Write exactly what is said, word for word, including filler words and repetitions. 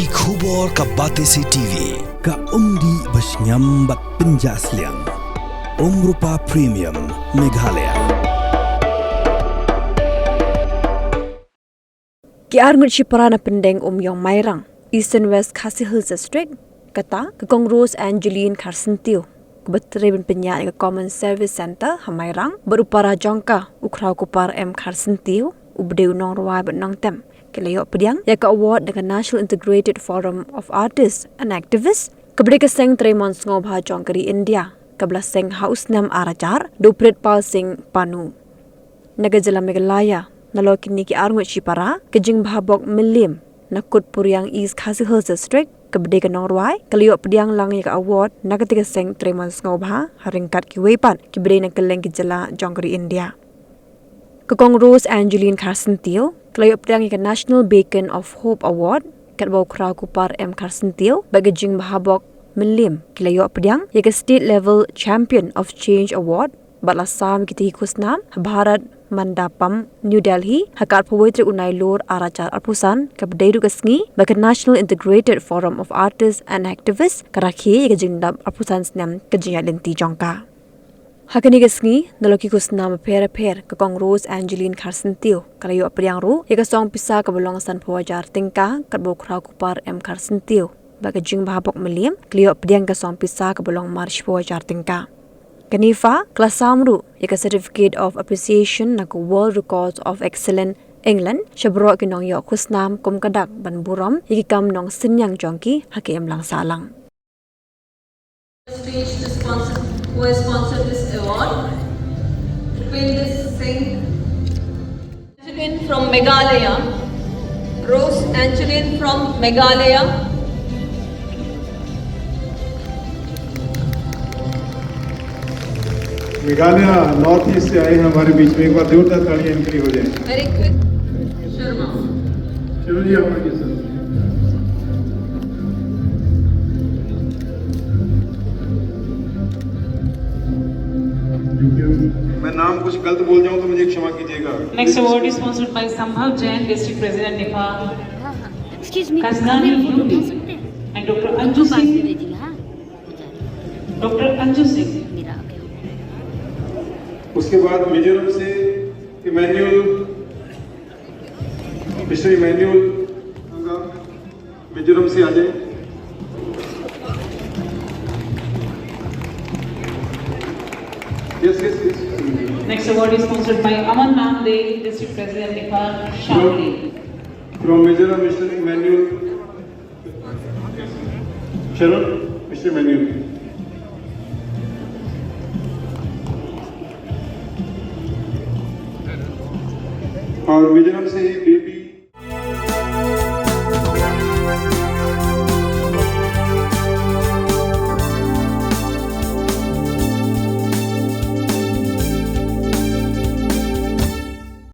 Ki khubor ka Batesi T V, ka umdih ba shngiam bad pynjah sliang. Umrupa Premium, Meghalaya. Ki arngut shipara na pyndeng Umïong Mairang, Eastern West Khasi Hills District, kata ka Kong Rose Angeline Kharsyntiew, kaba trei ban pynïaid ïa ka Common Service Centre ha Mairang, bad u para jong ka, u Khrawkupar M Kharsyntiew, uba dei u nongrwai bad nongtem, ki la ïoh pdiang ïa ka award na ka National Integrated Forum of Artists and Activists, kaba dei ka seng trei mon sngewbha jong ka ri India, kaba la seng ha u snem ar hajar da u Pritpal Singh Pannun. Na ka jylla Meghalaya, nalor kine ki arngut shipara, ka Jingbhabok Mylliem na Kutpuriang, East Khasi Hills District, kaba dei ka nongrwai, ka la ïoh pdiang lang ïa ka award na kata ka seng trei mon sngewbha, ha ryngkat kiwei pat kiba dei na kylleng ki jylla jong ka ri India. Ka Kong Rose Angeline Kharsyntiew, ka la ïoh pdiang ïa ka National Beacon of Hope Award, katba u Khrawkupar M Kharsyntiew bad ka Jingbhabok Mylliem, ki la ïoh pdiang ïa ka State Level Champion of Change Award, bad la sam ïa kita ki khusnam ha Bharat Mandapam, New Delhi, ha ka arphew wei tarik u Nailur ar hajar arphew san, kaba dei ruh ka sngi ba ka National Integrated Forum of Artists and Activists ka rakhe ïa ka jingdap arphew san snem ka jingïaid lynti jong ka. Ha kane ka sngi, nalor ki khusnam bapher bapher, ka Kong Rose Angeline Kharsyntiew, ka la ïoh pdiang ruh ïa ka song pisa kaba long sanphew hajar tyngka, katba u Khrawkupar M Kharsyntiew bad ka Jingbhabok Mylliem, ki la ïoh pdiang ka song pisa kaba long mar shiphew hajar tyngka. Ka NIFA ka la sam ruh ïa ka Certificate of Appreciation na ka World Records of Excellence, England, sha baroh ki nongïoh khusnam, kum ka dak ban burom ïa ki kam nongsynñiang jong ki ha ka imlang sahlang. Stage to sponsor, who has sponsored this award, Upendra Singh. Angeline from Meghalaya. Rose Angeline from Meghalaya. मेघालय नॉर्थ ईस्ट से आए हैं हमारे बीच में, एक बार जोरदार तालियां इनके लिए हो जाए। Very quick. Sharma. चलो जी, आप आइए सर। मैं नाम कुछ गलत बोल जाऊं तो मुझे क्षमा कीजिएगा। Next award is sponsored by Sambhav Jain, District President, NIFA. Excuse me, Kasgani U T, and Doctor Anju Singh. Doctor Anju Singh. उसके बाद मिजोरम से इमैनुअल, मिस्टर इमैनुअल, मिजोरम से आ जाए। Yes, yes, yes. Next award is sponsored by Aman Namde, District President, NIFA, Shamli. From Mizoram, Mister Emmanuel. Sharon, Mister Emmanuel. और मिजोरम से बेबी